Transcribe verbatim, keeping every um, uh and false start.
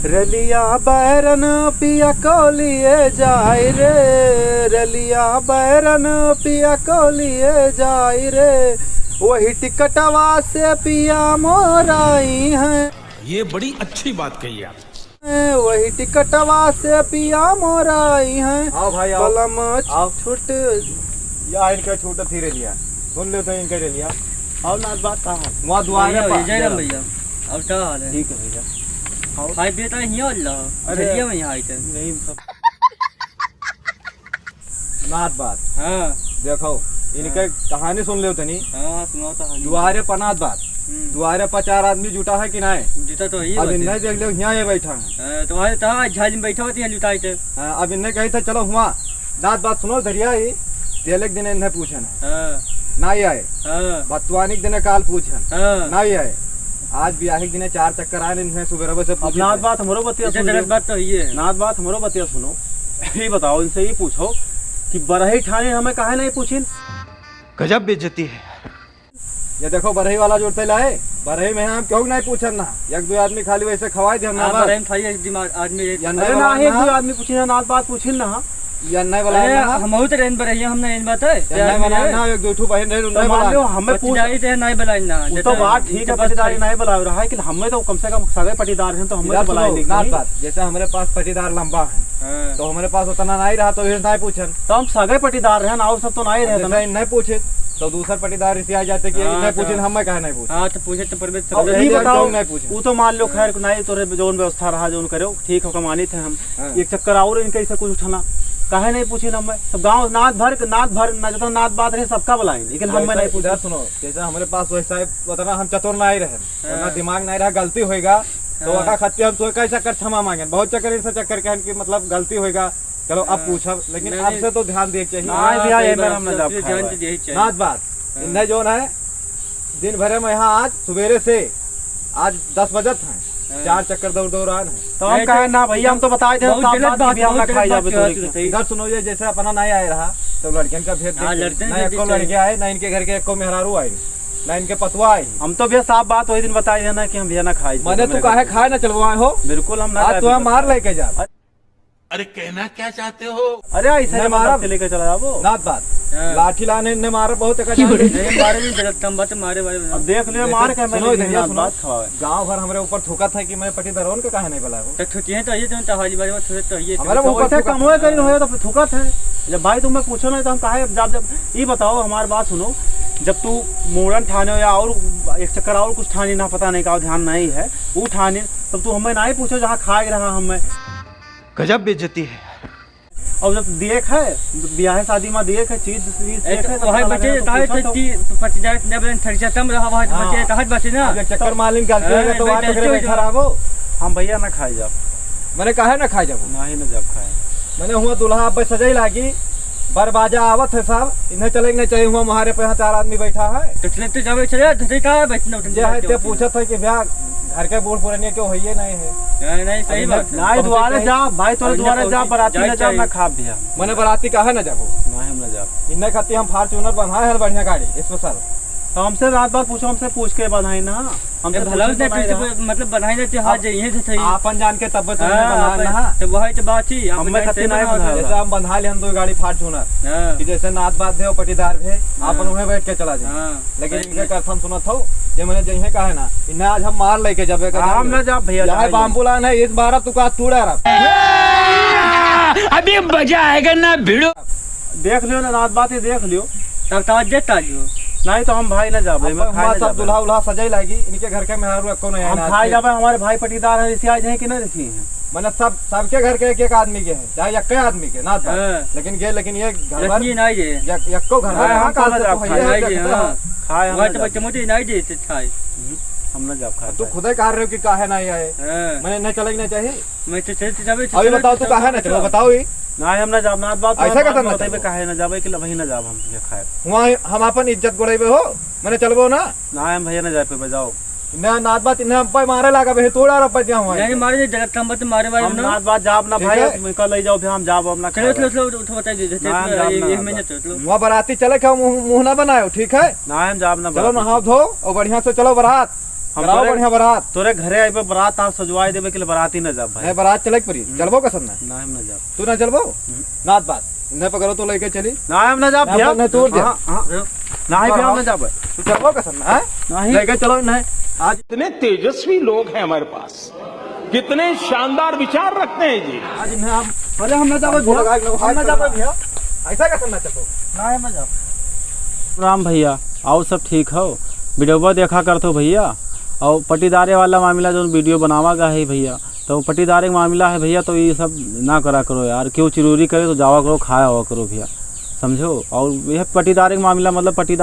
रेलिया बैरन पिया को लिए जाए रे, रेलिया बैरन पिया को लिए जाए रे, वही टिकटवा से पिया मोराई हैं। ये बड़ी अच्छी बात कही आप। वही टिकटवा से पिया मोराई हैं। आओ भाई, आओ। बलम आओ। छूट। या इनका छूट थी रेलिया। सुन लेते हैं इनका रेलिया। और नाथ बात कहाँ है? वहाँ दुआरे भैया, पर। जय राम भैया। और क्या हाल है? ठीक है भैया। और? भाई बेटा, हियाँ वाला। अरे। झरिया में यहाँ आए थे। नहीं, सब नाथ बात। हाँ। देखो, इनके हाँ। कहानी सुन लेओ तनी। हाँ, सुनाओ तो हाल। दुआरे पर नाथ बात। हम्म। दुआरे पर चार आदमी जुटा है कि नाहीं? जुटा तो ही अब बात है। इन्हें देख लेओ, हियाँ ये बैठा है। हाँ, तो वहाँ तो हाँ, झाल में बैठा होती है, लुटाई थे। हाँ, अब इन्हें कही था, "चलो हुआँ।" नाथ बात सुनो, धरिया ही। तेले के दिन इन्हें पूछन है। हाँ। नाहीं आए। हाँ। बतवानी के दिन काल पूछन। हाँ। नाहीं आए। आज बियाहे के दिन चार चक्कर आए, इन्हें सुबह से अब पूछे नाथ थे। बात हमरो बतिया इसे सुन गलत लो। बात तो ही है। नाथ बात हमरो बतिया सुनो। ये बताओ, इनसे ये पूछो कि बरही ठाने हमें काहे नहीं पूछिन? गजब बेइज्जती है। ये देखो, बरही वाला जोड़ते लाए, बरही में हम क्यों नहीं पूछन ना, एक दो आदमी खाली वैसे खवाए दिया ना हाँ, बस। बरही में खाली एक दिमाग आदमी ये अरे ना, एक दो आदमी पूछिन ना, नाथ बात पूछिन ना। ये नहीं वाला अरे, ना। हम बहुत रेन बरही, हम नहीं बात है। ये नहीं वाला ना, एक दो ठो बहन रहे, तो उन्हें मान लो, वाला। हमें पूछ पतिदारी ते नहीं बुलाई ना, वो तो जैसे बात ठीक है, जब पतिदारी बात नहीं बुलाओ रहा है, लेकिन हमें तो कम से कम सगे पटीदार हैं, तो हमें इधर तो बुलाए सुनो, नहीं नाथ कहीं। बात, जैसे हमारे पास पटीदार लंबा है, हाँ। तो हमारे पास उतना नहीं रहा, तो ये नहीं पूछन। तो हम सगे पटीदार रहन, और सब तो नहीं अब रहता जैसे ना। नहीं पूछे, तो दूसर पटीदार इसे आ जाते कि हाँ, नहीं तो पूछे, हम मैं कहा नहीं पूछे। हाँ, तो पूछे तो परबे अब तो ये पहले बताओ, क्यों नहीं पूछे? वो तो मान लो, खैर, नहीं तो रे, जौन व्यवस्था रहा, जौन करे, ठीक हो, कमानी थे हम। हाँ। एक चक्कर और इनके इसे कुछ उठाना, काहे नहीं पूछे ना हमें? सब गाँव नाथ भर के, नाथ भर, ना जितना नाथ बात रहे, सबका बुलाए, लेकिन हम जैसे नहीं पूछे। इधर सुनो, जैसे हमारे पास वैसा है, उतना हम चतुर नहीं रहे, उतना हाँ। दिमाग नहीं रहा, गलती होएगा, तो हाँ। ओका खातिर हम तो कई चक्कर क्षमा मांगे, बहुत चक्कर, इनसे चक्कर कहन कि मतलब गलती होएगा, चलो, अब हाँ। पूछब, लेकिन नहीं, आपसे तो ध्यान दिए के चाहिए। नहीं हाँ, भैया, सही ये बात, मेरा हम ना सबसे जाब ध्यान खाए। तो यही चाहिए। नाथ बात, हाँ। इन्हें जौन है, दिन भरे में यहाँ आज सुबेरे से, आज दस बजत हैं, हाँ। चार चक्कर दौड़ दौड़ आन है। तो हम नहीं, कहे तो ना भैया, हम तो बताए थे, बहुत साफ गलत बात की बात, भी हम बहुत ना गलत खाए बात जाबे कहा तोरे तू के। सही। इधर सुनो, ये जैसे अपना नहीं आए रहा, तो लड़कियन का भेद हाँ, देखिए। लड़कियन ना के एको देखिए। लड़के आए, ना इनके घर के एको मेहरारू आई, ना इनके पतवा आई। हम तो भैया साफ बात वही दिन बताए थे ना कि हम भैया ना खाए मैंने जाबे, तू काहे खाए ना चलवाए हो? बिल्कुल हम ना आज खाए तुम्हें बिल्कुल। मार लेके जा। अरे कहना क्या चाहते हो? अरे ऐसे नहीं जबरदस्ती मारब। लेके चला जाबो। नाथ बात। हाँ। लाठी लाने ने मारब बहुत एक नहीं, मारे नहीं, गलत काम बात है, मारे वाले अब देख लियो, जैसे मार के सुनो, मैंने इधर नाथ सुनो। बात खवावे। गाँव भर हमरे ऊपर थूकत है कि मैं पटीदारों के काहे नहीं बुलाए हो? तो थूकी है तो ये तो, तो हाली बारे में थूकत तो ये तो हमारे तो ऊपर वैसे थूकत कम है। होए करी होए तो थूकत है। जब भाई तुम्हें पूछो ना तो हम काहे, जब, जब ये बताओ, हमारी बात सुनो, जब तू मोड़न ठाने हो या और एक चक्कर और कुछ ठाने ना, पता नहीं का ध्यान नहीं है, वो ठाने, तब तू हमें नहीं पूछो जहाँ खाए रहा हमें। गजब बेइज्जती है। और जब देख है, ब्याह शादी में देख है, चीज, चीज ए, देख तो है, तो वही पता बचे, लगा, तो काहे पूछा तो तो कि पच्चीस हजार इतने बड़े ठग जाता में रहा, वही हाँ। बचे, तो हट बचे ना। अब एक चक्कर मालिन गलती हो गया, ए, तो वहाँ बेटा, पकड़े चल बैठा जाओ। रहा वो। हम भैया ना खाए जाब। मैंने काहे ना खाए जाबो? ना ही ना जाब खाए। मैंने हुआ दूल्हा अब सजाई लागी, बर बाजा आवत है सब, इन्हें चले के नहीं चाहिए, हुआ मुहारे पे यहाँ चार आदमी बैठा है। तो चले, तो जावे, चले, तो का है, बैठना, उठना, ये है, क्या ते होता है? पूछत है कि भैया, घर के बूढ़ पुरानिया क्यों होइए नहीं है? नहीं, नहीं, सही अभी बात है। नहीं, बहुत दुआरे सही। जा, भाई, तोरे और दुआरे इन्हें जा, पहुंच-, बराती जाए ना जा, चाहिए। ना खाब दिया। मने बराती काहे ना जाबो? नहीं, हम ना जाब। इन्हें खातिर हम Fortuner बंधाए हैं बढ़िया गाड़ी, special। तो हमसे रात बात पूछो, हमसे पूछ के बंधाई ना। हमसे ए, भला पूछे से तो नहीं पूछे, रहा। मतलब, बंधाई ना, तो हाँ, अब जाइए तो सही। आपन जान के तब तो हाँ, बंधाए आपन, ना। तो वही तो बात ही, आपन हमें जान खातिर से नहीं बंधाए। बंधाए। जैसे हम बंधा ले, हम दो गाड़ी Fortuner। हाँ। कि जैसे नात बात भे, पटीदार भे, हाँ। आपन उहे बैठ के चला जाए। हाँ। लेकिन बैठ इनके ले। कथन सुनत हो, ये मने जइहे काहे ना, इन्हें आज हम मार लेके जाबे का हम जान ना लो। जाब भैया, यहाँ जाए बाम्बू लान है, इस बार तू का तूड़ा रहा। अभी मजा आएगा ना भिड़ो। देख लियो ना, रात बात ही देख लियो। तब तो आज देता जो। नहीं तो हम भाई ना जाबे, अब मैं खाए हमारा ना सब जाबे। दूल्हा उल्हा सजाई लागी, इनके घर के मेहरारू एको नहीं हम आए ना खाए आज। जाबे, हमारे भाई पटीदार है, इसी आज हैं कि नहीं देखी हैं? मने सब, सबके घर के एक एक आदमी के है, चाहे एक आदमी के ना था। हाँ। लेकिन ये, लेकिन ये घर भर लेकिन ये नहीं जे। एक, एको घर भर हाँ, कहाँ हम तो काल ना से जाब तो खाए। है, नहीं जे, देखते हाँ। हो। खाए हम वहाँ ना तो जाब। बच्चे मोटे नहीं जे, तो खाए। हम्म, हम ना जाब खाए, तू खाए। खुदे कह रहे हो कि काहे नहीं आए? हाँ। मने नहीं चले कि नहीं चाहिए? मैं तो चलते जाबे, तो अभी चलो, बताओ, तो तू चलो, काहे ना चलो। चलो, बताओ ही। नहीं, हम ना जाब, ना बात, ऐसा बात कैसे में ना बताइबे, चलो? काहे ना जाबे कि लबही ना जाब हम तुझे खाए। वहाँ हम अपन इज्जत गोड़ेबे हो, मने चलबो ना। नहीं, हम भैया ना जाए पे जाओ। ना, नात बात इन्हें हम पे मारे लागा बे, तोड़ा रहा पे जाऊँ नहीं, मारे नहीं, गलत काम बात मारे वाले हम ना। नात बात जाब ना ठीक भाई, है? इनका ले जाओ, फिर हम जाब, हम ना चलो, खाए। चलो, चलो, उठो, बताइए, जैसे ना, हम जाब ये, ना, ये नात महीने बात। चलो, चलो। वहाँ बराती चले के मुँह, मुँह ना बनायो, ठीक है? ना, हम जाब ना चलो, बराती। नहाओ धो और बढ़िया से चलो बरात। हम कराओ तोरे, बढ़िया बारात। तोरे घरे आइबे, बारात आउ सजवाए देबे के लिए बारात ही न जाब भाई। नहीं, बारात चले के परी। हम्म। चलबो का सब ना? नहीं, हम न जाब। तू ना चलबो? हम्म। नात बात। नहीं पकड़ो तो लेके चली। नहीं, हम न जाब ना, भैया। नहीं, तोड़ दे। हाँ, हाँ। नहीं, भैया, हम न जाब। तू चलबो का सब ना, हाँ? नहीं। लेके चलो, नहीं। आज इतने तेजस्वी लोग हैं हमारे पास। कितने शानदार विचार रखते हैं जी। आज इन्हें हम, अरे हम ना जाबे भैया, हम ना जाबे भैया। ऐसा कैसे ना चलो? ना, हम ना जाबे। राम भैया, और सब ठीक हो? वीडियोवा देखा करत हो भैया, और पटीदारे वाला मामला जौन वीडियो बनावा गा है भैया, तो पटीदारे के मामला है भैया, तो ये सब ना करा करो यार, केहू चिरूरी करे तो जावा करो, खाया हुआ करो भैया, समझो। और यह पटीदारे के मामला, मतलब पटीदार